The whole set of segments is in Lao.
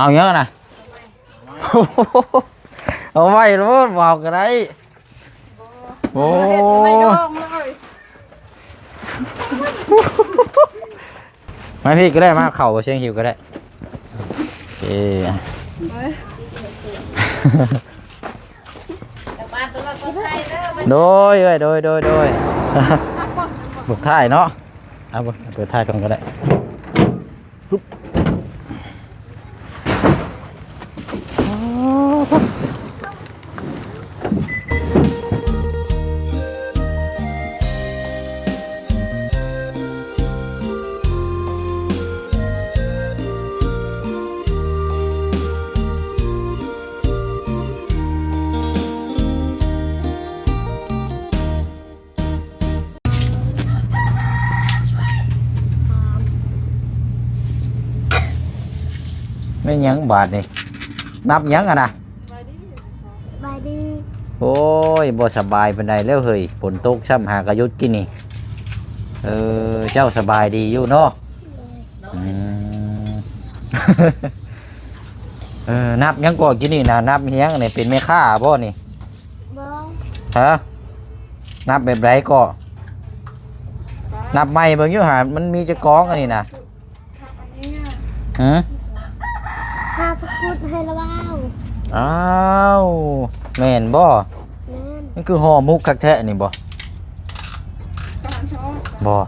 ເອົາຫຍັງນະ? ເອົາໄວ້ໂລດ ບໍ່ເອົາກໍໄດ້. ໂອ້ ເຮັດໄມ້ດອງເລີຍ. ມາພີ້ກໍໄດ້ ມາເຂົ້າບໍ່ຊຽງຫິວກໍໄດ້. ເອີ ໂດຍ ໂດຍ ໂດຍ ໂດຍ ໂດຍ. ເປີດທ້າຍເນາະ. ເອົາ ເປີດທ້າຍກ່ອນກໍໄດ້. ແມ່ນຫຍັງບາດນີ້? ນັບຫຍັງຫັ້ນນະ? ສະບາຍດີ. ໂອ້ຍ ບໍ່ສະບາຍປານໃດແລ້ວເຮີ້ຍ, ຝົນຕົກຊ້ຳ ຫາກະຢຸດກິນນີ້. ເອີ ເຈົ້າສະບາຍດີຢູ່ເນາະ? ໂດຍ. ອືມ ເອີ ນັບຫຍັງກໍກິນນີ້ນະ? ນັບຫຍັງນີ້? ເປັນແມ່ຄ້າບໍ່ນີ້? ບໍ່. ຮະ? ນັບແບບໃດກໍ? ນັບໃໝ່ເບິ່ງຢູ່ຫາ ມັນມີຈັກກອງອັນນີ້ນະ? ຮະ? ພາໄປຂຸດໃຫ້ລະວາວ. ອ້າວ ແມ່ນບໍ່? ແມ່ນ. ມັນຄືຫໍ່ໝົກຄັກແທ້ນີ້ບໍ່? ບໍ່.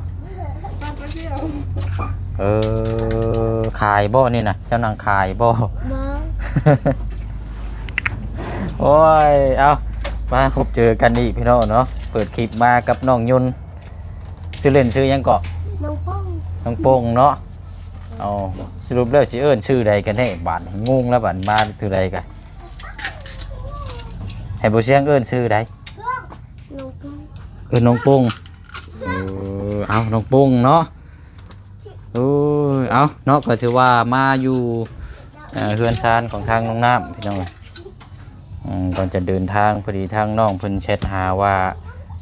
ເອີ ຂາຍບໍ່ນີ້ນະ? ເຈົ້ານັ່ງຂາຍບໍ່? ບໍ່. ໂອ້ຍ ເອົາ ມາພົບເຈີກັນອີກພີ່ນ້ອງເນາະ. ເປີດຄລິບມາກັບນ້ອງຍົນ. ຊື່ຫຼິ້ນຊື່ຫຍັງເກາະ? ນ້ອງໂປ່ງ. ນ້ອງໂປ່ງເນາະ. ເອົາ ສະຫຼຸບແລ້ວຊິເອີ້ນຊື່ໃດກັນແທ້? ບາດນີ້ງົງແລ້ວ ບາດມາເທື່ອໃດກະ ໃຫ້ບໍ່ຊຽງເອີ້ນຊື່ໃດ? ນ້ອງໂປ່ງ. ເອີ້ນນ້ອງໂປ່ງ. ເອີ ເອົາ ນ້ອງໂປ່ງເນາະ. ໂອ້ຍ ເອົາເນາະ ກໍຖືວ່າມາຢູ່ ເອີ ເຮືອນຊານຂອງທາງນ້ອງນ້ຳ ພີ່ນ້ອງ. ອືມ ກ່ອນຈະເດີນທາງ ພໍດີທາງນ້ອງເພິ່ນແຊັດຫາວ່າ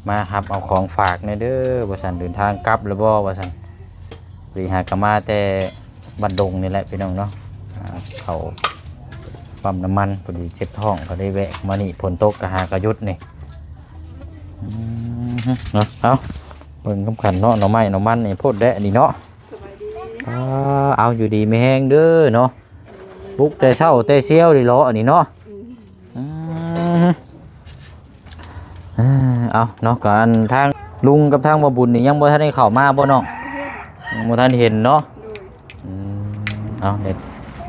ມາຮັບເອົາຂອງຝາກແດ່ເດີ ວ່າຊັ້ນ. ເດີນທາງກັບແລ້ວບໍ່ ວ່າຊັ້ນ. ພໍດີຫາກະມາແຕ່ບ້ານດົງນີ້ແຫຼະ ພີ່ນ້ອງເນາະ. ອ່າ ເຂົ້າປ້ຳນ້ຳມັນ ພໍດີເຈັບທ້ອງ ກໍໄດ້ແວະມານີ້. ຝົນຕົກກະຫາກະຢຸດນີ້. ອືມ ເນາະ. ເອົາ ເບິ່ງນຳກັນເນາະ ໜໍ່ໄມ້ໜໍ່ມັນນີ້ ໂພດແດະນີ້ເນາະ. ອ່າ ເອົາ ຢູ່ດີມີແຮງເດີເນາະ. ປຸກແຕ່ເຊົ້າແຕ່ຊຽວນີ້ເລາະອັນນີ້ເນາະ. ອືມ ເອີ ເອົາເນາະ ກະອັນທາງລຸງກັບທາງບໍ່ບຸນນີ້ຍັງບໍ່ທັນໄດ້ເຂົ້າມາບໍ່ນ້ອງ? ຍັງບໍ່ທັນເຫັນເນາະ. ອືມ ເອົາ ເຮັດ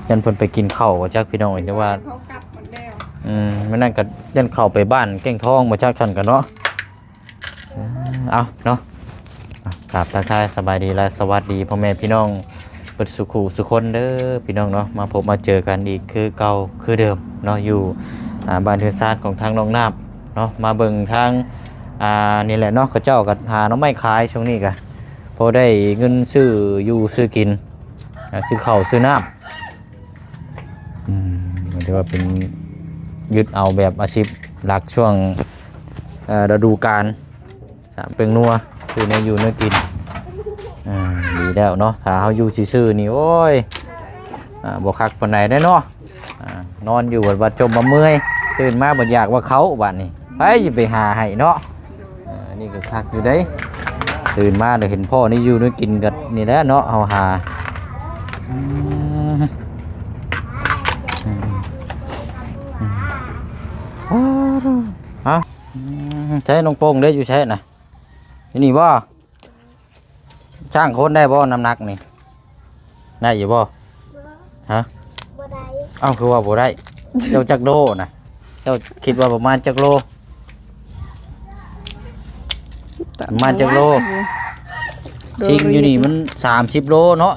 ຢ້ານເພິ່ນໄປກິນເຂົ້າບໍ່ຈັກ ພີ່ນ້ອງເອີຍ ແຕ່ວ່າ ເຂົາກັບໝົດແລ້ວ. ອືມ ມື້ນັ້ນກະຢ້ານເຂົ້າໄປບ້ານແກ້ງທອງບໍ່ຈັກ ຊັ້ນກະເນາະ. ເອົາເນາະ ກາບທັກທາຍສະບາຍດີ ແລະ ສະຫວັດດີພໍ່ແມ່ພີ່ນ້ອງເບິດສູ່ຄູ່ສູ່ຄົນເດີພີ່ນ້ອງເນາະ. ມາພົບມາເຈີກັນອີກຄືເກົ່າຄືເດີມເນາະ ຢູ່ ອ່າ ບ້ານເຮືອນຊານຂອງທາງນ້ອງນ້ຳເນາະ. ມາເບິ່ງທາງ ອ່າ ນີ້ແຫຼະເນາະ ເຂົາເຈົ້າກໍຫາໜໍ່ໄມ້ຂາຍ ຊ່ວງນີ້ກໍພໍໄດ້ເງິນຊື້ຢູ່ຊື້ກິນ ອ່າ ຊື້ເຂົ້າຊື້ນ້ຳ. ອືມ ຖືວ່າເປັນຍຶດເອົາແບບອາຊີບຫຼັກຊ່ວງ ເອີ ລະດູການ ສາມເປັງນົວ ຄືແນວຢູ່ແນວກິນ. ອ່າ ດີແລ້ວເນາະ ຖ້າເຮົາຢູ່ຊື່ໆນີ້ ໂອ້ຍ ອ່າ ບໍ່ຄັກປານໃດເດ້ເນາະ. ອ່າ ນອນຢູ່ບັດ ບັດຈົມມາເມື່ອຍ ຕື່ນມາບັດຢາກວ່າເຂົ້າ ບາດນີ້ໃຜຊິໄປຫາໃຫ້ເນາະ. ເອີ ອັນນີ້ກໍຄັກຢູ່ເດ້ ຕື່ນມາແລ້ວເຫັນພໍ່ນີ້ຢູ່ນີ້ກິນກໍນີ້ແຫຼະເນາະ ເຮົາຫາ. ອືມ ອືມ ອືມ ເອົາ ອືມ ໃສນ້ອງໂປ່ງເດ້ ຢູ່ໃສນະ? ຢູ່ນີ້ບໍ່? ຊ່າງຄົນໄດ້ບໍ່ ນ້ຳໜັກນີ້ ໄດ້ຢູ່ບໍ່? ບໍ່. ຮະ? ບໍ່ໄດ້. ເອົ້າ ຄືວ່າບໍ່ໄດ້? ເຈົ້າຈັກໂລນະ? ເຈົ້າຄິດວ່າປະມານຈັກໂລ? ປະມານຈັກໂລ? ຊິງຢູ່ນີ້ມັນສາມສິບໂລເນາະ.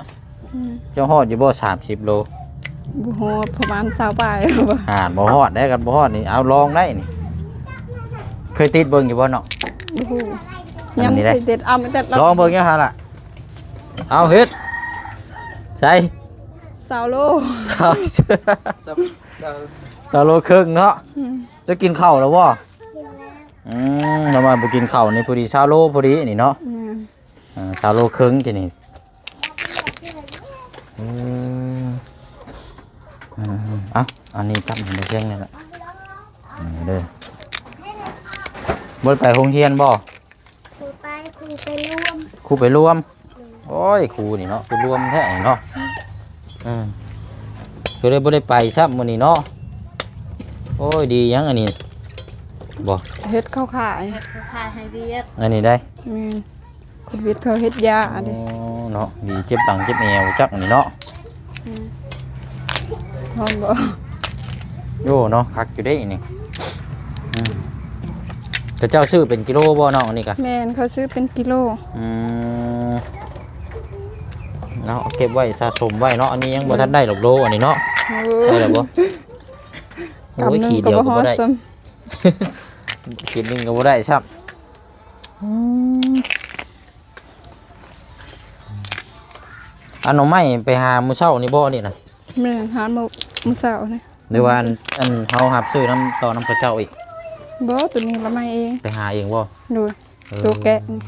ອືມ ເຈົ້າຮອດຢູ່ບໍ່ ສາມສິບໂລ? ບໍ່ຮອດ ປະມານຊາວປາຍ. ອ່າ ບໍ່ຮອດໄດ້ ຄັນບໍ່ຮອດນີ້ ເອົາລອງໄດ້ນີ້. ເຄີຍຕິດເບິ່ງຢູ່ບໍ່ເນາະ? ບໍ່ຮູ້ ຍັງບໍ່ເຄີຍຕິດ. ເອົາແຕ່ລອງເບິ່ງຢູ່ຫັ້ນລະ. ເອົາເຮັດໃສ່ ຊາວໂລ ຊາວ ຊາວໂລເຄິ່ງເນາະ. ອືມ ເຈົ້າກິນເຂົ້າແລ້ວບໍ່? ກິນແລ້ວ. ອືມ ປະມານບໍ່ກິນເຂົ້ານີ້ ພໍດີຊາວໂລພໍດີນີ້ເນາະ. ອືມ ອ່າ ຊາວໂລເຄິ່ງ ທີ່ນີ້. ເອີ ເ ເອີ ເອົາ ອັນນີ້ຈັບໃຫ້ແມ່ຊຽງນີ້ລະ ນີ້ເດີ. ບໍ່ໄດ້ໄປໂຮງຮຽນບໍ່? ຄູໄປ ຄູໄປລວມ ຄູໄປລວມ. ໂອ້ຍ ຄູນີ້ເນາະ ຄືລວມແທ້ນີ້ເນາະ. ເອີ ກໍເລີຍບໍ່ໄດ້ໄປຊ້ຳມື້ນີ້ເນາະ. ໂອ້ຍ ດີຫຍັງອັນນີ້ບໍ່? ເຮັດເຂົ້າຂາຍ ເຮັດເຂົ້າຂາຍໃຫ້ວຽກ ອັນນີ້ໄດ໋. ແມ່ນ ໂຄວິດເຂົາເຮັດຢາເດ້. ອໍ ເນາະ ດີ ເຈັບຫຼັງເຈັບແອວຈັກອັນນີ້ເນາະ. ອືມ ຮ້ອນບໍ່? ໂອ້ ເນາະ ຄັກຢູ່ເດ້ນີ້. ອືມ ເຂົາເຈົ້າຊື້ເປັນກິໂລບໍ່ນ້ອງອັນນີ້ກະ? ແມ່ນ ເຂົາຊື້ເປັນກິໂລ. ອືມ ເນາະ ເກັບໄວ້ສະສົມໄວ້ເນາະ. ອັນນີ້ຍັງບໍ່ທັນໄດ້ດອກໂລອັນນີ້ເນາະ. ໂອ້ ໄດ້ແລ້ວບໍ່? ໂອ້ຍ ກຳໜຶ່ງກໍບໍ່ຮອດຊ້ຳ ຂີດໜຶ່ງກໍບໍ່ໄດ້ຊ້ຳ. ອືມ ອັນໜໍ່ໄມ້ໄປຫາມື້ເຊົ້ານີ້ບໍ່ນີ້ນະ? ແມ່ນ ຫາມື້ ມື້ເຊົ້ານີ້. ຫຼືວ່າອັນ ອັນເຮົາຮັບຊື້ນຳ ຕໍ່ນຳເຂົາເຈົ້າອີກ? ບໍ່ ໂຕນີ້ລະໄມ້ເອງ. ໄປຫາເອງບໍ່? ໂດຍ. ເອີ ໂຕແກະນີ້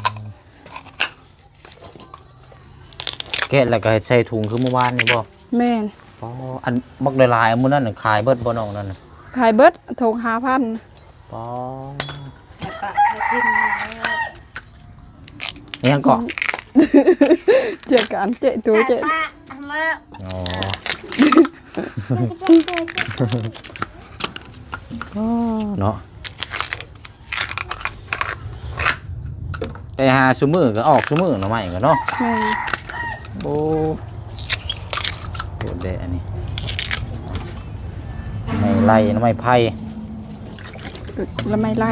ແກະແລ້ວກໍໃສ່ຖົງຄືມື້ວານນີ້ບໍ່? ແມ່ນ. ອໍ ອັນບັກຫຼາຍໆມື້ນັ້ນຂາຍເບິດບໍ່ນ້ອງນັ້ນນະ? ຂາຍເບິດ ຖົງຫ້າພັນ. ປ໊ອ ແລ້ວກໍໃຫ້ກິນແລ້ວ ອີຫຍັງເກາະ? ເຈອກັນ ເຈະຕູ ເຈະ ປະ ແລ້ວ ອໍ ເນາະ ໄປຫາຊຸມື້ກໍອອກຊຸມື້ ໜໍ່ໄມ້ກໍເນາະ. ແມ່ນ. ໂອ້ ໂຫດເດ້ອັນນີ້ ໜໍ່ໄມ້ໄລ່ ໜໍ່ໄມ້ໄຜ່ ລະໄມ້ໄລ່.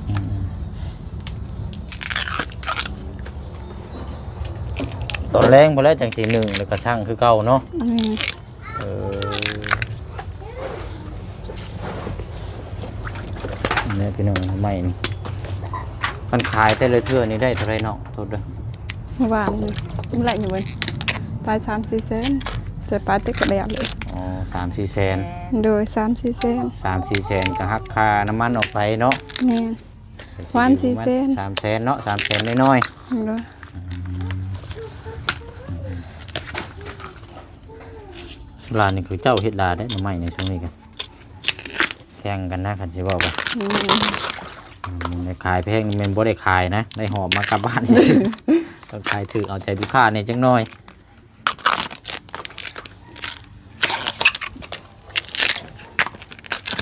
ອືມ ຕອນແລງພຸ້ນແຫຼະ ຈັ່ງຊິໜຶ້ງ ແລ້ວກໍຊັ່ງຄືເກົ່າເນາະ. ແມ່ນ. ເອີ ນີ້ພີ່ນ້ອງ ໜໍ່ໄມ້ນີ້ ຄັນຂາຍແຕ່ລະເທື່ອນີ້ໄດ້ເທົ່າໃດນ້ອງ? ໂທດເດີ ມື້ວານນີ້ ໄດ້ຢູ່ເວີ້ຍ ປາຍສາມສີ່ແສນ ຈະປາຍເຕັກກະແບບເລີຍ. ອໍ ສາມສີ່ແສນ. ໂດຍ ສາມສີ່ແສນ ສາມສີ່ແສນ ກໍຫັກຄ່ານ້ຳມັນອອກໄປເນາະ. ແມ່ນ ປະມານສີ່ແສນ ສາມແສນເນາະ ສາມແສນນ້ອຍໆ. ໂດຍ. ອືມ ຫຼານນີ້ຄືເຈົ້າເຮັດຫຼາຍເດ້ ໜໍ່ໄມ້ໃນຊ່ວງນີ້ກະ ແຂ່ງກັນນະ ຄັນຊິເວົ້າກະ. ອືມ ອືມ ໄດ້ຂາຍແພງນີ້ແມ່ນບໍ່ໄດ້ຂາຍນະ ໄດ້ຫອບມາກັບບ້ານ ຕ້ອງຂາຍຖືກເອົາໃຈລູກຄ້າແດ່ຈັກໜ້ອຍ.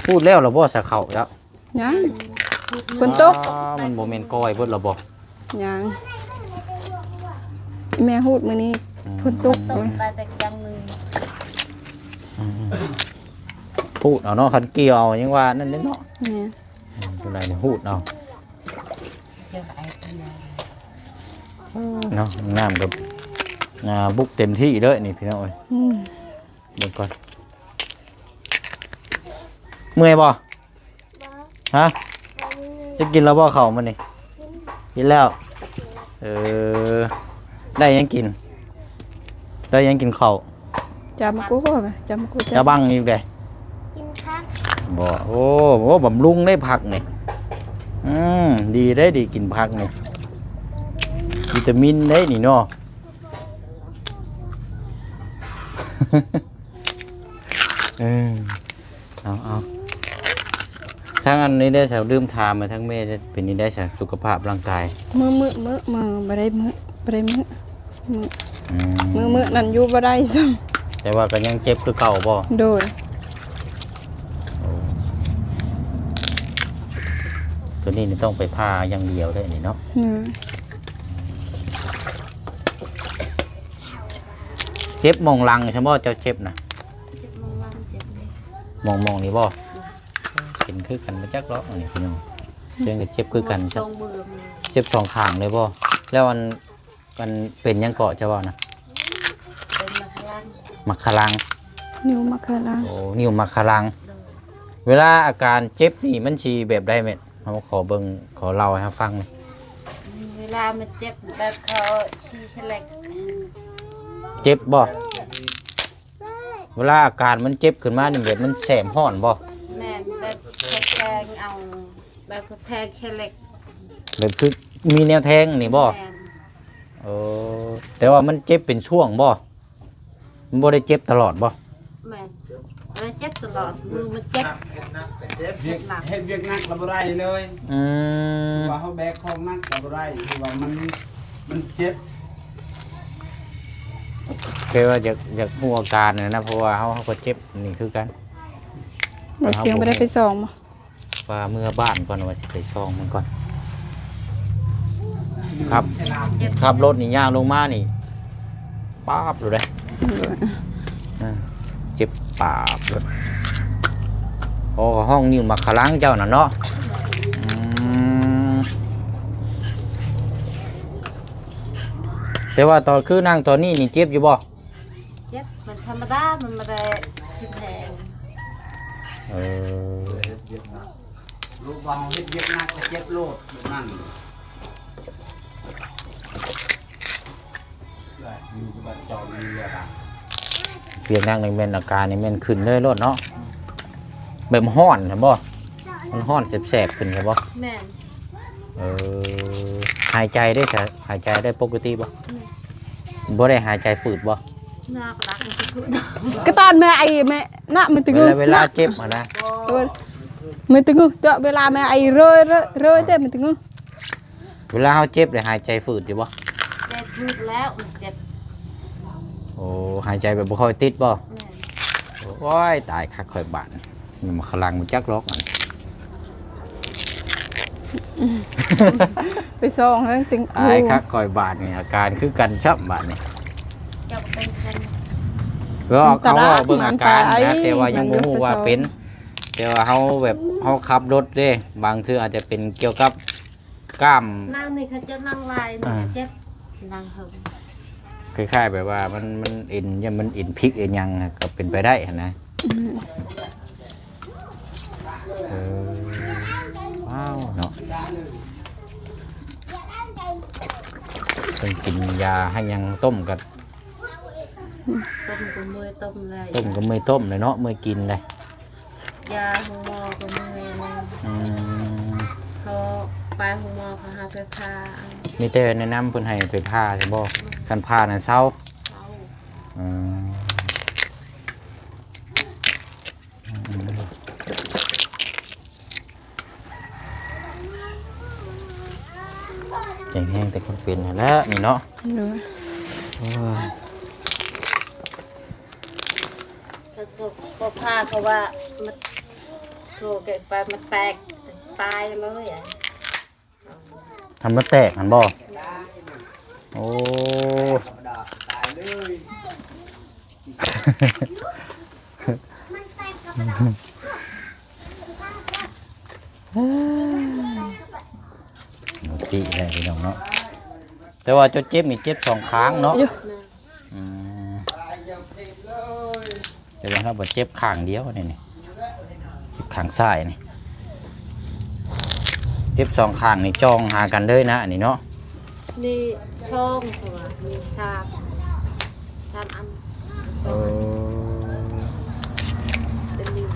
ຂູດແລ້ວລະບໍ່ ສະເຂົ້າເຈົ້າ? ຍັງ ຝົນຕົກ. ອ້າ ມັນບໍ່ແມ່ນກ້ອຍເບິດລະບໍ່? ຍັງ ແມ່ຂູດມື້ນີ້. ອືມ ຝົນຕົກ ຕົກໄດ້ແຕ່ຢ່າງໜຶ່ງ. ອືມ ຂູດເອົາເນາະ ຄັນກ່ຽວເອົາຍັງວ່ານັ້ນເດ້ເນາະ. ແມ່ນ. ອືມ ຈັ່ງໃດນີ້ຂູດເອົາເນາະ. ນ້ຳກໍ ອ່າ ບຸກເຕັມທີ່ເລີຍນີ້ພີ່ນ້ອງເອີຍ. ອືມ ເບິ່ງກ່ອນ ເມື່ອຍບໍ່? ບໍ່ ຮະ? ບໍ່ເມື່ອຍ. ຈະກິນແລ້ວບໍ່ເຂົ້າມື້ນີ້? ກິນ ກິນແລ້ວ. ເອີ ໄດ້ຫຍັງກິນ? ໄດ້ຫຍັງກິນເຂົ້າ? ຈຳມະກຸ ຈຳມະກຸ ຈະບັງອີກເດ້. ກິນຜັກ. ບໍ່ ໂອ້ ໂອ້ ບຳລຸງເດ້ຜັກນີ້. ອືມ ດີເດ້ ດີກິນຜັກນີ້ ວິຕາມິນເດ້ນີ້ເນາະ. ເອີ ເອົາ ເອົາ ທາງອັນນີ້ໄດ້ສາວ ລືມຖາມມາ ທາງແມ່ເປັນຈັ່ງໃດສາ ສຸຂະພາບຮ່າງກາຍ? ມື້ ມື້ ມື້ ມື້ ບໍ່ໄດ້ມື້ ບໍ່ໄດ້ມື້ ມື້ ອືມ ມື້ ມື້ນັ້ນຢູ່ບໍ່ໄດ້ຊ້ຳ. ແຕ່ວ່າກໍຍັງເຈັບຄືເກົ່າບໍ່? ໂດຍ. ໂອ້ ຕົວນີ້ນີ້ຕ້ອງໄປຜ່າຢ່າງດຽວເດ້ນີ້ເນາະ. ອືມ ເຈັບໝ່ອງຫຼັງຊັ້ນບໍ່ ເຈົ້າເຈັບນະ? ເຈັບໝ່ອງຫຼັງ ເຈັບນີ້ ໝ່ອງ ໝ່ອງນີ້ບໍ່? ເປັນຄືກັນບໍ່ຈັກດອກອັນນີ້ພີ່ນ້ອງ. ເຈັບກໍເຈັບຄືກັນ ສອງເບື້ອງ ເຈັບສອງຂ້າງເລີຍບໍ່? ແລ້ວອັນ ອັນເປັນຫຍັງເກາະເຈົ້າເວົ້ານະ? ເປັນໝາກຄະລັງ ໝາກຄະລັງ ນິ້ວໝາກຄະລັງ. ໂອ້ ນິ້ວໝາກຄະລັງ. ໂດຍ. ເວລາອາການເຈັບນີ້ມັນຊິແບບໃດແມ່? ເຮົາຂໍເບິ່ງ ຂໍເລົ່າໃຫ້ເຮົາຟັງແດ່. ເວລາມັນເຈັບແບບເຂົາຊີ້ສະເລັກ. ເຈັບບໍ່? ເຈັບ. ເວລາອາການມັນເຈັບຂຶ້ນມານີ້ ແບບມັນແສບຮ້ອນບໍ່? ແມ່ນ ແບບເຂົາແທງເອົາ ແບບເຂົາແທງສະເລັກ. ແບບຄືມີແນວແທງນີ້ບໍ່? ແມ່ນ. ເອີ ແຕ່ວ່າມັນເຈັບເປັນຊ່ວງບໍ່? ມັນບໍ່ໄດ້ເຈັບຕະຫຼອດບໍ່? ແມ່ນ ເອີ ເຈັບຕະຫຼອດ ມືມັນເຈັບ ເຮັດໜັກ ເຮັດວຽກໜັກລະບໍ່ໄດ້ເລີຍ. ອືມ ວ່າເຮົາແບກຂອງໜັກລະບໍ່ໄດ້ ຄືວ່າມັນ ມັນເຈັບ. ແຕ່ວ່າຢາກ ຢາກຮູ້ອາການນະ ເພາະວ່າເຮົາ ເຮົາກໍເຈັບນີ້ຄືກັນ. ບໍ່ ສຽງບໍ່ໄດ້ໄປສ່ອງບໍ່? ວ່າເມືອບ້ານກ່ອນ ວ່າຊິໄປສ່ອງມັນກ່ອນ. ຂັບ ຂັບລົດນີ້ຍ່າງລົງມານີ້ ປາບໂລດເດ້. ເອີ ເຈັບປາບໂລດ. ໂອ້ ຫ້ອງນິ້ວໝາກຂະລັງເຈົ້ານະເນາະ. ອືມ ແຕ່ວ່າຕອນຄືນັ່ງຕອນນີ້ນີ້ເຈັບຢູ່ບໍ່? ເຈັບ ມັນທຳມະດາ ມັນບໍ່ໄດ້ຮຸນແຮງ. ເອີ ເຮັດວຽກໜັກ ລູກວ່າເຮົາເຮັດວຽກໜັກກໍເຈັບໂລດ ແບບນັ້ນ. ວຽກໜັກນີ້ແມ່ນອາການນີ້ແມ່ນຂຶ້ນເລີຍໂລດເນາະ. ແບບຮ້ອນຫັ້ນບໍ່? ມັນຮ້ອນແສບໆຂຶ້ນຊັ້ນບໍ່? ແມ່ນ. ເອີ ຫາຍໃຈເດ້ຊະ ຫາຍໃຈໄດ້ປົກກະຕິບໍ່? ແມ່ນ. ບໍ່ໄດ້ຫາຍໃຈຝືດບໍ່? ໜ້າກະດັກມັນຄື ກະຕອນແມ່ໄອແມ່ນະ ມັນຕຶງ ເວລາ ເວລາເຈັບຫັ້ນນະ. ເອີ ມັນຕຶງ ເວລາແມ່ໄອເຣຍ ເຣຍ ເຣຍເດ້ ມັນຕຶງ. ເວລາເຮົາເຈັບໄດ້ຫາຍໃຈຝືດຢູ່ບໍ່? ເຈັບຝືດແລ້ວ ມັນເຈັບ. ໂອ້ ຫາຍໃຈແບບບໍ່ຄ່ອຍຕິດບໍ່? ແມ່ນ. ໂອ້ຍ ຕາຍຄັກຂ້ອຍບາດນີ້ ມັນຂະລັງບໍ່ຈັກຫຼອກອັນ ໄປສ່ອງເບິ່ງຈຶ່ງ ຕາຍຄັກຂ້ອຍບາດນີ້ ອາການຄືກັນຊ້ຳບາດນີ້. ເຈົ້າກໍເປັນຄືກັນ ກໍເຂົາເວົ້າເບິ່ງອາການນະ ແຕ່ວ່າຍັງບໍ່ຮູ້ວ່າເປັນ ແຕ່ວ່າເຮົາແບບ ເຮົາຂັບລົດເດ້ ບາງເທື່ອອາດຈະເປັນກ່ຽວກັບກ້າມ ນັ່ງນີ້ ເຂົາເຈົ້ານັ່ງຫຼາຍນີ້ ອ່າ ກໍເຈັບ ນັ່ງເຫິງ ຄ້າຍໆແບບວ່າມັນ ມັນເອັນ ຢ້ານມັນເອັນພິກເອັນຫຍັງກໍເປັນໄປໄດ້ຫັ້ນນະ. ອືມ ເອີ ວ້າວເນາະ ເພິ່ນກິນຢາໃຫ້ຫຍັງ ຕົ້ມກໍ ຕົ້ມກໍເມື່ອຍຕົ້ມແລ້ວ ຕົ້ມກໍເມື່ອຍຕົ້ມແລ້ວເນາະ ເມື່ອຍກິນເດ້. ຢາໂຮງໝໍກໍເມື່ອຍແລ້ວ. ອືມ ເຂົາໄປໂຮງໝໍເຂົາຫາໄປຜ່າ. ມີແຕ່ແນະນຳເພິ່ນໃຫ້ໄປຜ່າຊະບໍ່? ອືມ ຄັນຜ່ານັ້ນເຊົາ. ເຊົາ. ອືມ ແຂງແຮງແຕ່ຄົນເປັນຫັ້ນແຫຼະນີ້ເນາະ. ໂດຍ. ໂອ້ຍ ເຂົາ ເຂົາ ເຂົາຜ່າ ເພາະວ່າມັນໂທແກະໄປ ມັນແຕກ ຕາຍເລີຍອະ. ທຳມັນແຕກຫັ້ນບໍ່? ໂອ້ ບໍ່ຕິແທ້ພີ່ນ້ອງເນາະ. ແຕ່ວ່າເຈົ້າເຈັບນີ້ເຈັບສອງຂ້າງເນາະ? ຢູ່. ອືມ ແຕ່ວ່າເຮົາບໍ່ເຈັບຂ້າງດຽວນີ້ ນີ້ ເຈັບຂ້າງຊ້າຍນີ້ ເຈັບສອງຂ້າງນີ້ຈ່ອງຫາກັນເລີຍນະ ອັນນີ້ເນາະ. ມີຊ່ອງ ເພາະວ່າມີສາມ ສາມອັນ. ເອີ ເປັນໜຶ່ງ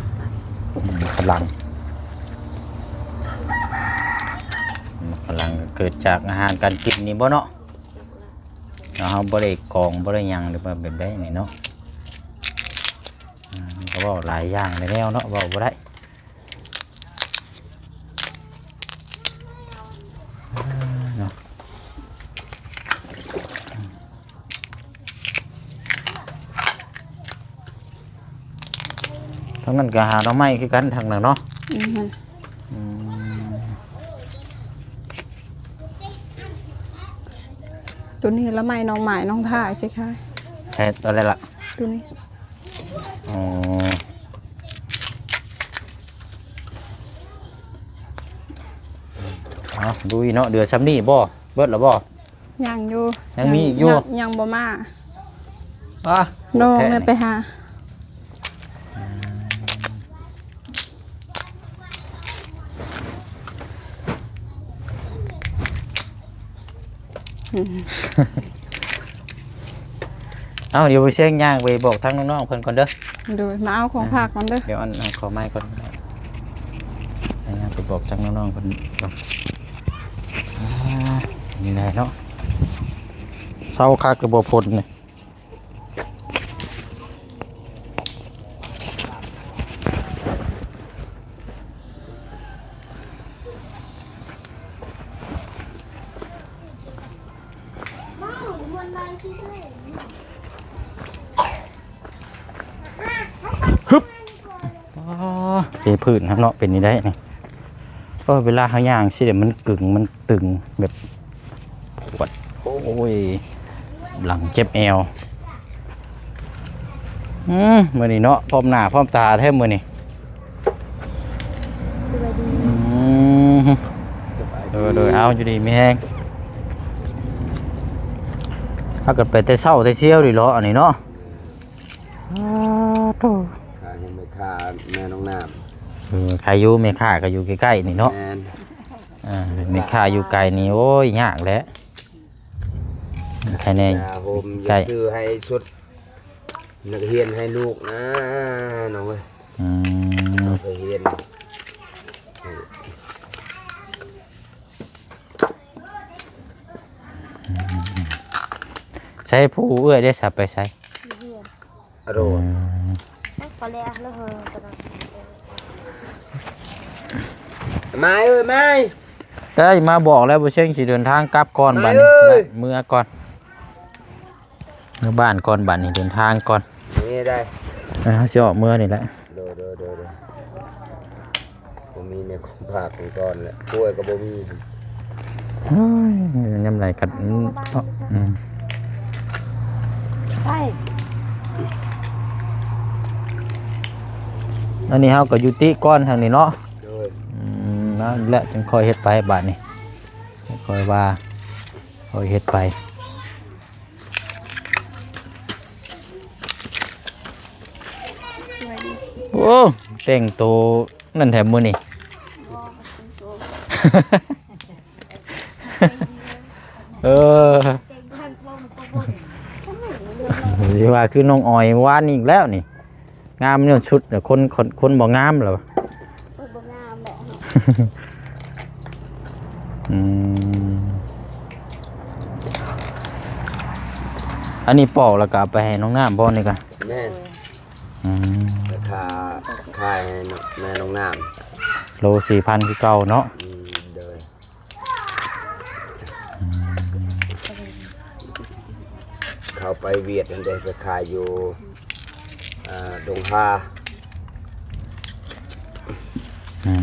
ອືມ ຂະລັງ ຂະລັງກໍເກີດຈາກອາຫານການກິນນີ້ບໍ່ເນາະ? ເຮົາບໍ່ໄດ້ກອງ ບໍ່ໄດ້ຫຍັງ ຫຼືວ່າແບບໃດນີ້ເນາະ. ອືມ ມັນກໍເວົ້າຫຼາຍຢ່າງຫຼາຍແນວເນາະ ເວົ້າບໍ່ໄດ້ເນາະ. ທາງນັ້ນກໍຫາໜໍ່ໄມ້ຄືກັນ ທາງນັ້ນເນາະ. ອືມ ອືມ ໂຕນີ້ລະໄມ້ນ້ອງໝາຍນ້ອງທ່າຍຄ້າຍໆ. ເຮັດຕົວໃດລະ? ໂຕນີ້. ອໍ ເອົາ ລຸຍເນາະ. ເຫຼືອຊ່ຳນີ້ບໍ່? ເບິດແລ້ວບໍ່? ຍັງຢູ່ ຍັງມີອີກຢູ່ ຍັງ ຍັງບໍ່ມາ. ອາ ນ້ອງແມ່ໄປຫາ. ເອົາ ດຽວບໍ່ແຊງຍ່າງໄປບອກທາງນ້ອງໆເພິ່ນກ່ອນເດີ. ໂດຍ ມາເອົາຂອງຝາກກ່ອນເດີ. ດຽວອັນ ເອົາເຂົ້າໄມ້ກ່ອນ ຍ່າງໄປບອກທາງນ້ອງໆເພິ່ນກ່ອນ. ອາ ນີ້ແຫຼະເນາະ ເຊົາຄັກຫຼືບໍ່ຝົນນີ້. ຮຶບ ອໍ ເປພື້ນນຳເນາະ ເປັນນີ້ໄດ໋ນີ້. ໂອ້ ເວລາເຮົາຍ່າງຊີ້ແຫຼະ ມັນກຶງ ມັນຕຶງ ແບບປວດ ໂອ້ຍ ຫຼັງເຈັບແອວ. ອືມ ມື້ນີ້ເນາະ ພ້ອມໜ້າພ້ອມຕາແທ້ມື້ນີ້. ສະບາຍດີ. ອືມ ສະບາຍດີ. ໂດຍໆ ເອົາ ຢູ່ດີມີແຮງ. ພາກັນໄປແຕ່ເຊົ້າແຕ່ຊຽວນີ້ເນາະ ອັນນີ້ເນາະ. ອ້າໂທ້ ຂາຍໃຫ້ແມ່ຄ້າແມ່ນ້ອງນ້ຳ. ເອີ ຂາຍຢູ່ ແມ່ຄ້າກໍຢູ່ໃກ້ໆນີ້ເນາະ. ແມ່ນ. ອ່າ ແມ່ຄ້າຢູ່ໄກນີ້ ໂອ້ຍ ຍາກແຫຼະ. ໃຄແນ່ ຢາຫົ່ມ ໃກ້ ຢາຊື້ໃຫ້ຊຸດນັກຮຽນໃຫ້ລູກນະນ້ອງເອີຍ. ອືມ ນັກຮຽນ ໃສ ຜູ້ເອື້ອຍໄດ້ສະໄປໃສ? ຢູ່ເຮືອນ. ອະໂດ ອືມ ມາເອີຍ ມາ. ໄດ້ມາບອກແລ້ວ ບໍ່ເຊັງຊິເດີນທາງກັບກ່ອນ ມາ ບັດນີ້ ເອີຍ ເມືອກ່ອນ ເມືອບ້ານກ່ອນ ບັດນີ້ເດີນທາງກ່ອນ. ນີ້ໄດ້ ເອີ ເຮົາຊິອອກເມືອນີ້ແຫຼະ. ໂດຍໆໆໆ ບໍ່ມີແນວຂອງຝາກຂອງຕ້ອນແຫຼະ ປ່ວຍກໍບໍ່ມີ. ໂອ້ຍ ຍາມໃດກໍ ອືມ ໄປ ອັນນີ້ເຮົາກໍຍຸຕິກ່ອນທາງນີ້ເນາະ. ໂດຍ. ອືມ ນັ້ນແຫຼະ ຈຶ່ງຄ່ອຍເຮັດໄປບາດນີ້ ຄ່ອຍວ່າ ຄ່ອຍເຮັດໄປ. ໂອ້ ແຕ່ງໂຕນັ້ນແທ້ມື້ນີ້. ເອີ ຊິວ່າຄືນ້ອງອອຍວານນີ້ອີກແລ້ວນີ້. ງາມຍ້ອນຊຸດ ຄົນ ຄົນ ຄົນບໍ່ງາມແລ້ວ. ເພິ່ນບໍ່ງາມແຫຼະ. ອືມ ອັນນີ້ປອກແລ້ວກໍເອົາໄປໃຫ້ນ້ອງນ້ຳບໍ່ນີ້ກະ? ແມ່ນ. ອືມ ລາຄາຂາຍໃຫ້ແມ່ນ້ອງນ້ຳ ໂລສີ່ພັນຄືເກົ່າເນາະ. ອືມ ໂດຍ. ເຂົ້າໄປຫວຽດຫັ້ນເດ້ ໄປຂາຍຢູ່ ອ່າ ດົງຮາ. ອືມໆ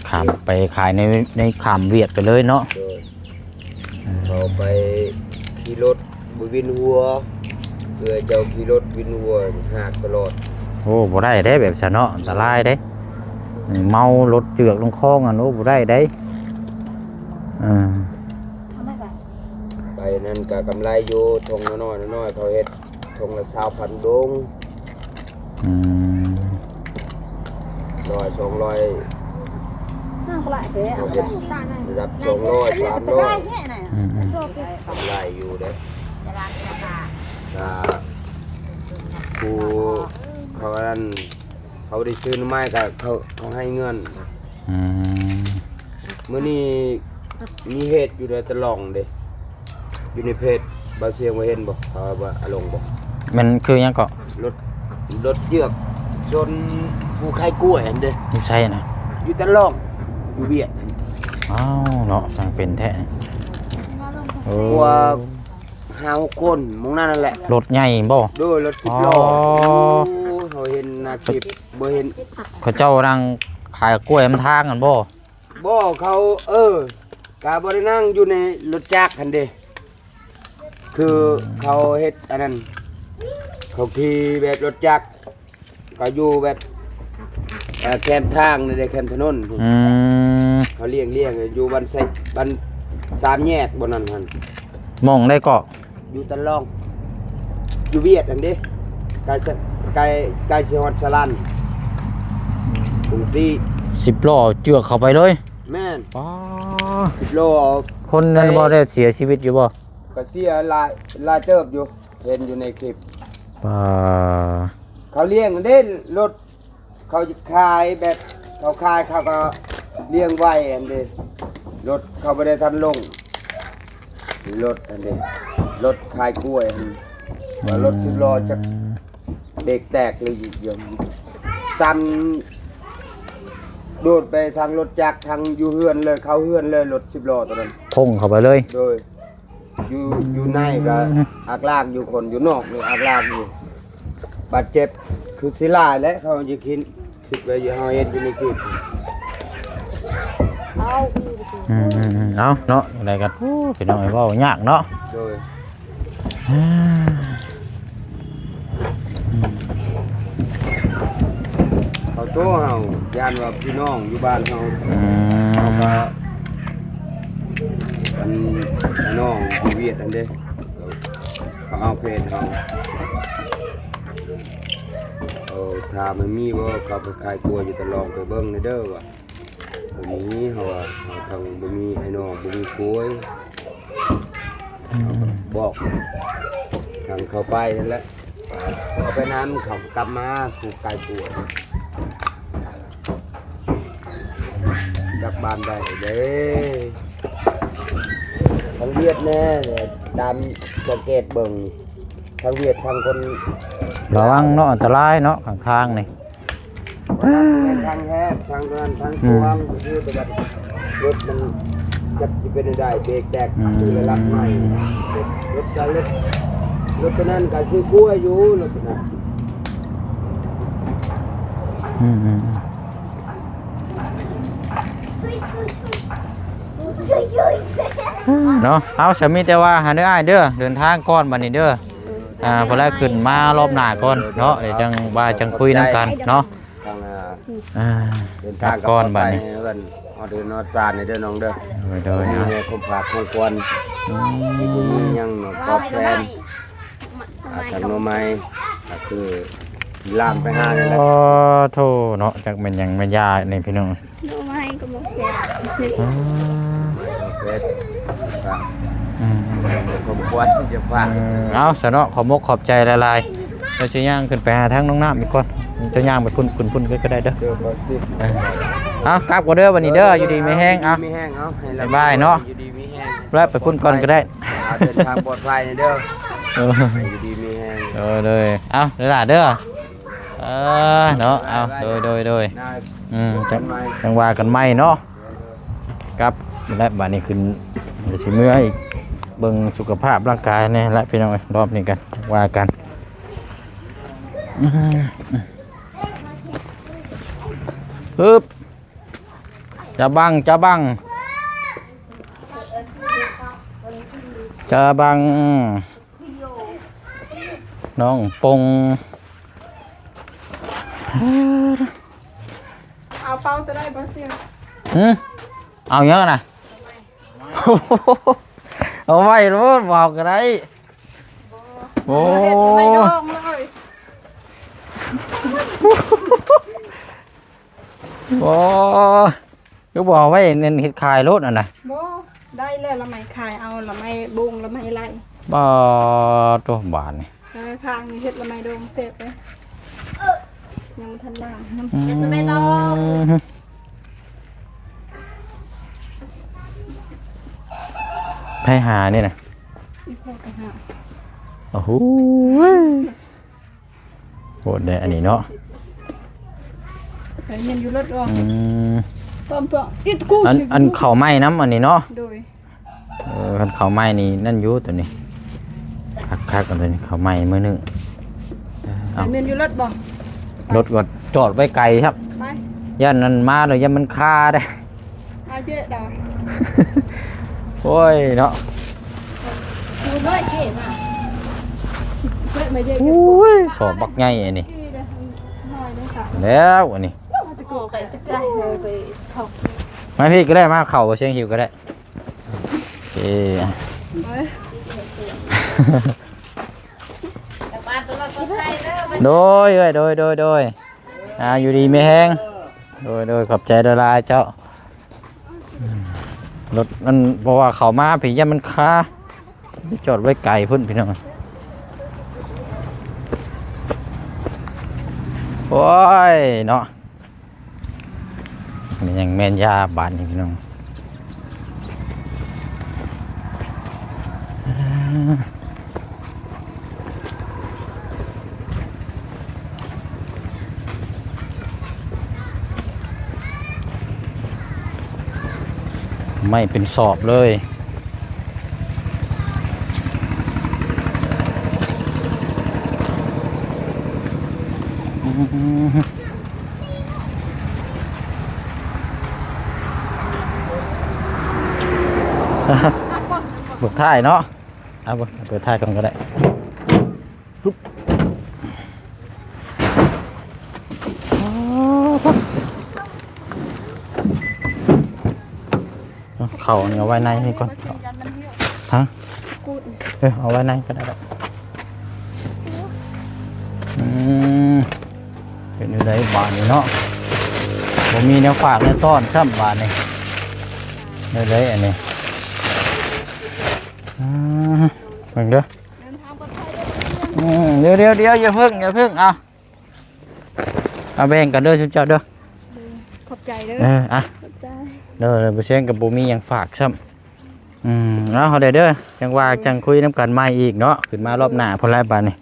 ໆ ຂ້າມໄປຂາຍໃນ ໃນ ຂ້າມຫວຽດໄປເລີຍເນາະ. ໂດຍ. ເຂົ້າໄປຂີ່ລົດບໍ່ວິນຫົວ ເອື້ອຍເຈົ້າຂີ່ລົດວິນຫົວ ຫາກຕະຫຼອດ. ໂອ້ ບໍ່ໄດ້ເດ້ແບບຊັ້ນເນາະ ອັນຕະລາຍເດ້. ເມົາລົດເຈື່ອນລົງຄອງຫັ້ນ ໂອ້ ບໍ່ໄດ້ເດ້. ເອີ ໄປນັ້ນກະກຳໄລຢູ່ ທົ່ງນ້ອຍໆ ນ້ອຍໆ ເຂົາເຮັດທົ່ງລະຊາວພັນດົງ. ອືມ ຮ້ອຍ ສອງຮ້ອຍ ເຮົາເຮັດລະດັບສອງຮ້ອຍ ສາມຮ້ອຍ. ອືມໆ ກຳໄລຢູ່ເດ້. ກະຜູ້ເຂົາອັນນັ້ນ ເຂົາໄດ້ຊື້ໜໍ່ໄມ້ກະເຂົາ ເຂົາໃຫ້ເງິນ. ອືມ ມື້ນີ້ມີເຫດຢູ່ໃນຕະຫຼອງເດ້ ຢູ່ໃນເພຈບ່າວຊຽງ ວ່າເຫັນບໍ່ ເຂົາວ່າອາລົງບໍ່? ແມ່ນຄືຫຍັງເກາະ? ລົດ ລົດເຈືອກຊົນຜູ້ຂາຍກ້ວຍຫັ້ນເດ້. ຢູ່ໃສນະ? ຢູ່ຕະຫຼອງ ຢູ່ຫວຽດຫັ້ນ. ອ້າວເນາະ ຊ່າງເປັນແທ້. ເອີ ພວກຫ້າຫົກຄົນໝ່ອງນັ້ນນັ້ນແຫຼະ. ລົດໃຫຍ່ບໍ່? ໂດຍ ລົດສິບລໍ້. ອໍ ໂອ້ ເຮົາເຫັນໃນຄລິບ ບໍ່ເຫັນ ເຂົາເຈົ້ານັ່ງຂາຍກ້ວຍນຳທາງຫັ້ນບໍ່? ບໍ່ ເຂົາ ເອີ ກະບໍ່ໄດ້ນັ່ງຢູ່ໃນລົດຈັກຫັ້ນເດ້ ຄືເຂົາເຮັດອັນນັ້ນ ເຂົາຂີ່ແບບລົດຈັກ ກະຢູ່ແບບ ເອີ ແຄມທາງນີ້ເດ້ ແຄມຖະໜົນ. ອືມ ເຂົາລ້ຽງ ລ້ຽງຢູ່ບ້ານໄຊ ບ້ານສາມແຍກ ບ່ອນນັ້ນຫັ້ນ. ໝ່ອງໃດເກາະ? ຢູ່ຕະຫຼອງ ຢູ່ຫວຽດຫັ້ນເດ້ ໃກ້ ໃກ້ ໃກ້ຊິຮອດສະລານ ກຸງຕີ. ສິບລໍ້ເຈືອກເຂົ້າໄປເລີຍ? ແມ່ນ. ອໍ ສິບລໍ້. ຄົນນັ້ນບໍ່ໄດ້ເສຍຊີວິດຢູ່ບໍ່? ກໍເສຍຫຼາຍ ຫຼາຍເຕີບຢູ່ ເຫັນຢູ່ໃນຄລິບ. ອໍ ເຂົາລ້ຽງເດ້ ລົດ ເຂົາຂາຍແບບ ເຂົາຂາຍ ເຂົາກໍລ້ຽງໄວ້ຫັ້ນເດ້ ລົດເຂົາບໍ່ໄດ້ທັນລົງ ລົດຫັ້ນເດ້ ລົດຂາຍກ້ວຍຫັ້ນ ວ່າລົດສິບລໍ້ຈັກເບຣກແຕກເລີຍ ຕຳໂດດໄປທາງລົດຈັກ ທາງຢູ່ເຮືອນເລີຍ ເຂົ້າເຮືອນເລີຍ ລົດສິບລໍ້ໂຕນັ້ນ ໂຄ້ງເຂົ້າໄປເລີຍ. ໂດຍ. ຢູ່ ຢູ່ໃນກໍ ອືມ ອາກລາກຢູ່ ຄົນຢູ່ນອກນີ້ອາກລາກຢູ່. ບາດເຈັບຄືຊິຫຼາຍແຫຼະ ເຂົາຈະຄິດ ຄິດໄວ້ຢູ່ ເຮົາເຫັນຢູ່ໃນຄລິບ. ເອົາ ອືມໆໆ ເອົາເນາະ ຈັ່ງໃດກໍ ໂອ້ ພີ່ນ້ອງເອີຍ ເວົ້າຍາກເນາະ. ໂດຍ ອືມ ເຂົາໂທເຮົາ ຢ້ານວ່າພີ່ນ້ອງຢູ່ບ້ານເຮົາ ອືມ ເຂົາກໍ ອັນ ພີ່ນ້ອງຢູ່ຫວຽດຫັ້ນເດ້ ເຂົາເອົາເພຈເຮົາ. ເອີ ຖາມວ່າມີບໍ່ ເຂົາໄປຂາຍກົວຢູ່ຕະລອງ ໄປເບິ່ງແດ່ເດີວ່າ. ບໍ່ມີ ເຮົາວ່າ ເຮົາທັງບໍ່ມີອ້າຍນ້ອງ ບໍ່ມີຄົວ ອືມ ບອກທາງເຂົາໄປຫັ້ນແຫຼະ ເຂົາໄປນຳ ເຂົາກັບມາ ຜູ້ກາຍກວດ ຈັກບ້ານໃດເດ້. ທາງຫວຽດແນ່ ຕາມສັງເກດເບິ່ງ ທາງຫວຽດ ທາງຄົນ ລະວັງເນາະ ອັນຕະລາຍເນາະ ຂ້າງທາງນີ້. ທາງແຄບ ທາງເດີນ ທາງກວ້າງ ອືມ ຄືແຕ່ວ່າລົດມັນຈັກຊິເປັນແນວໃດ ເບຣກແຕກ ອືມ ຄືລະດັບໃໝ່ ລົດ ລົດ ລົດ ລົດໂຕນັ້ນກໍຄືກົວຢູ່ ລົດໂຕນັ້ນ ອືມ ເນາະ. ເອົາ ສະ ມີແຕ່ວ່າຫັ້ນເດີອ້າຍເດີ ເດີນທາງກ່ອນບັດນີ້ເດີ. ອ່າ ເພິ່ນລະຂຶ້ນມາລອບໜ້າກ່ອນເນາະ ດຽວຈັ່ງວ່າຈັ່ງຄຸຍນຳກັນເນາະ. ທາງ ອ່າ ເດີນທາງກັບກ່ອນບັດນີ້ ເຮືອນຮອດເຮືອນຮອດຊານເດີນ້ອງເດີ. ໂດຍໆ ມີແຕ່ຂອງຝາກຂອງຂວັນ ອືມ ທີ່ບໍ່ມີຫຍັງຕອບແທນ ອ່າ ທາງໜໍ່ໄມ້ ກໍຄືລາມໄປຫານີ້ແຫຼະ. ໂອ້ໂທເນາະ ຈັກແມ່ນຫຍັງແມ່ນຢານີ້ພີ່ນ້ອງ. ໜໍ່ໄມ້ກໍບໍ່ແຊບ ອືມ ເຮັດ ອືມ ຂອງຂວັນຈະຝາກ ອືມ ເອົາຊະເນາະ ຂອບມົກຂອບໃຈຫຼາຍໆ ແລ້ວຊິຍ່າງຂຶ້ນໄປຫາທາງນ້ອງນ້ຳອີກກ່ອນ ເຈົ້າຍ່າງໄປພຸ້ນ ຂຶ້ນພຸ້ນກໍໄດ້ເດີ. ເອີ ເອົາ ກັບກ່ອນເດີບັດນີ້ເດີ ຢູ່ດີມີແຮງ ເອົາ ຢູ່ດີມີແຮງ ເອົາ ໃຫ້ ບາຍບາຍເນາະ ຢູ່ດີມີແຮງ ແລ້ວໄປພຸ້ນກ່ອນກໍໄດ້ ອ່າ ເດີນທາງປອດໄພເດີ ເອີ ຢູ່ດີມີແຮງ ເອີ ເດີ ເອົາ ຫຼາຍໆເດີ. ເອີ ເນາະ ເອົາ ໂດຍ ໂດຍ ໂດຍ ອືມ ຈັ່ງ ຈັ່ງວ່າກັນໃໝ່ເນາະ ກັບ ແລະ ບາດນີ້ຂຶ້ນ ຊິເມືອອີກ ເບິ່ງສຸຂະພາບຮ່າງກາຍແດ່ລະ ພີ່ນ້ອງເອີຍ ຮອບນີ້ກັນ ວ່າກັນ ອືມ ຮຶບ ຈະບັງ ຈະບັງ ຈະບັງ ນ້ອງປົງ ເອົາເປົາໂຕໃດບໍ່ຊິ? ຫື? ເອົາຫຍັງນະ? ເອົາໄວ້ໂລດ ບໍ່ເອົາກໍໄດ້. ໂອ້ ເຮັດໄມ້ດອງເລີຍ ໂອ້ ຄືບໍ່ເອົາໄວ້ນັ້ນເຮັດຂາຍໂລດຫັ້ນນະ? ບໍ່ ໄດ້ແລ້ວ ລະໄມ້ຂາຍເອົາ ລະໄມ້ບົງ ລະໄມ້ໄລ່. ປາໂຕ ບາດນີ້ ເອີ ທາງນີ້ເຮັດລະໄມ້ດອງແຊບເດ້ ຍັງບໍ່ທັນລ້າງນຳ. ອືມ ໃຜຫານີ້ນະ? ອີ່ພໍ່ໄປຫາ. ໂອ້ໂຫ ໂຫດເດ້ອັນນີ້ເນາະ ໄປຮຽນຢູ່ລົດອອກ. ອືມ ຕອນເພື່ອນ ອີດກູ ອັນ ອັນເຂົ້າໃໝ່ນຳອັນນີ້ເນາະ. ໂດຍ ເອີ ຄັນເຂົ້າໃໝ່ນີ້ນັ້ນຢູ່ໂຕນີ້ ຄັກໆ ອັນໂຕນີ້ເຂົ້າໃໝ່ມື້ໜຶ່ງ. ໄປຮຽນຢູ່ລົດບໍ່? ລົດກໍຈອດໄວ້ໄກຄັບ ໄປ ຢ້ານນັ້ນມາແລ້ວຢ້ານມັນຄາເດ້. ອາເຈດາ ໂອ້ຍເນາະ ໂອ້ຍ ສອບບັກໃຫຍ່ອັນນີ້ ແລ້ວອັນນີ້ ມາພີ້ກໍໄດ້ ມາເຂົ້າຊຽງຫິວກໍໄດ້. ເອີ ໂດຍ ໂດຍ ໂດຍ ໂດຍ ອ່າ ຢູ່ດີມີແຮງ ໂດຍ ໂດຍ ຂອບໃຈຫຼາຍໆເຈົ້າ. ລົດມັນ ເພາະວ່າເຂົ້າມາພີ້ຢ້ານມັນຄາ ຈອດໄວ້ໄກພຸ້ນພີ່ນ້ອງ. ໂອ້ຍເນາະ ແມ່ນຫຍັງແມ່ນຢາບາດນີ້ພີ່ນ້ອງ. ໄມ້ເປັນສອບເລີຍ. ເບິ່ງທ້າຍເນາະ ເອົາເບິ່ງ ເປີດທ້າຍກ່ອນກໍໄດ້. ເອົາ ເຂົ້ານີ້ເອົາໄວ້ໃນນີ້ກ່ອນ. ຮະ? ເອີ ເອົາໄວ້ໃນກໍໄດ້ດອກ. ອືມ ເປັນຈັ່ງໃດບາດນີ້ເນາະ? ບໍ່ມີແນວຝາກແນວຕ້ອນຊ້ຳບາດນີ້. ແນວໃດອັນນີ້? ອ່າ ເບິ່ງເດີ. ເດີນທາງປອດໄພເດີ. ອືມ ດຽວໆໆ ຢ່າເພິ່ງ ຢ່າເພິ່ງ ເອົາ ເອົາແບ່ງກັນເດີຊຸມເຈົ້າເດີ. ຂອບໃຈເດີ. ເອີ ອ່ະ ຂອບໃຈ. ໂດຍ ບໍ່ແຊງກໍບໍ່ມີຫຍັງຝາກຊ້ຳ. ອືມ ເອົາ ເຮົາໄດ້ເດີ ຈັ່ງວ່າຈັ່ງຄຸຍນຳກັນໃໝ່ອີກເນາະ. ຂຶ້ນມາລອບໜ້າພຸ້ນແຫຼະບາດນີ້.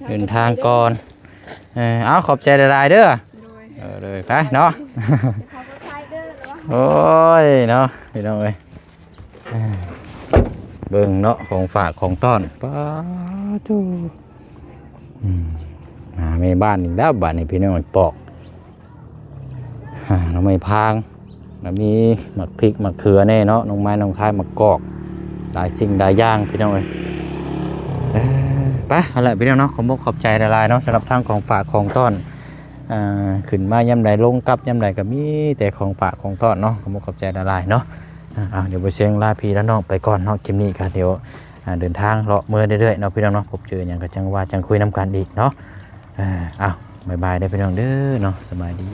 ເດີນທາງ ເດີນທາງກ່ອນ. ເອີ ເອົາ ຂອບໃຈຫຼາຍໆເດີ. ໂດຍ ເອີ ໂດຍ ໄປເນາະ. ເດີນທາງປອດໄພເດີ. ໂອ້ຍເນາະ ພີ່ນ້ອງເອີຍ. ເບິ່ງເນາະ ຂອງຝາກຂອງຕ້ອນ ປາໂທ້. ອືມ ຫາແມ່ບ້ານອີກແລ້ວບາດນີ້ ພີ່ນ້ອງ ປອກ ຫາໜໍ່ໄມ້ພາງ ແລ້ວມີໝາກພິກໝາກເຂືອແດ່ເນາະ ໜໍ່ໄມ້ໜອ່ອໄມ້ ໝາກກອກ ຫຼາຍສິ່ງຫຼາຍຢ່າງ ພີ່ນ້ອງເອີຍ. ເອີ ໄປ ເອົາລະ ພີ່ນ້ອງເນາະ ຂອບອົກຂອບໃຈຫຼາຍໆເນາະ ສຳລັບທັງຂອງຝາກຂອງຕ້ອນ. ອ່າ ຂຶ້ນມາຍາມໃດ ລົງກັບຍາມໃດ ກໍມີແຕ່ຂອງຝາກຂອງຕ້ອນເນາະ. ຂອບອົກຂອບໃຈຫຼາຍໆເນາະ. ອ່າ ເອົາ ດຽວບໍ່ແຊງລາພີ່ລານ້ອງໄປກ່ອນເນາະ. ຄລິບນີ້ກໍດຽວ ອ່າ ເດີນທາງເລາະເມືອເລື້ອຍໆເນາະ ພີ່ນ້ອງເນາະ. ພົບເຈີຫຍັງກໍຈັ່ງວ່າຈັ່ງຄຸຍນຳກັນອີກເນາະ. ເອົາ ບາຍບາຍເດີພີ່ນ້ອງເດີເນາະ. ສະບາຍດີ.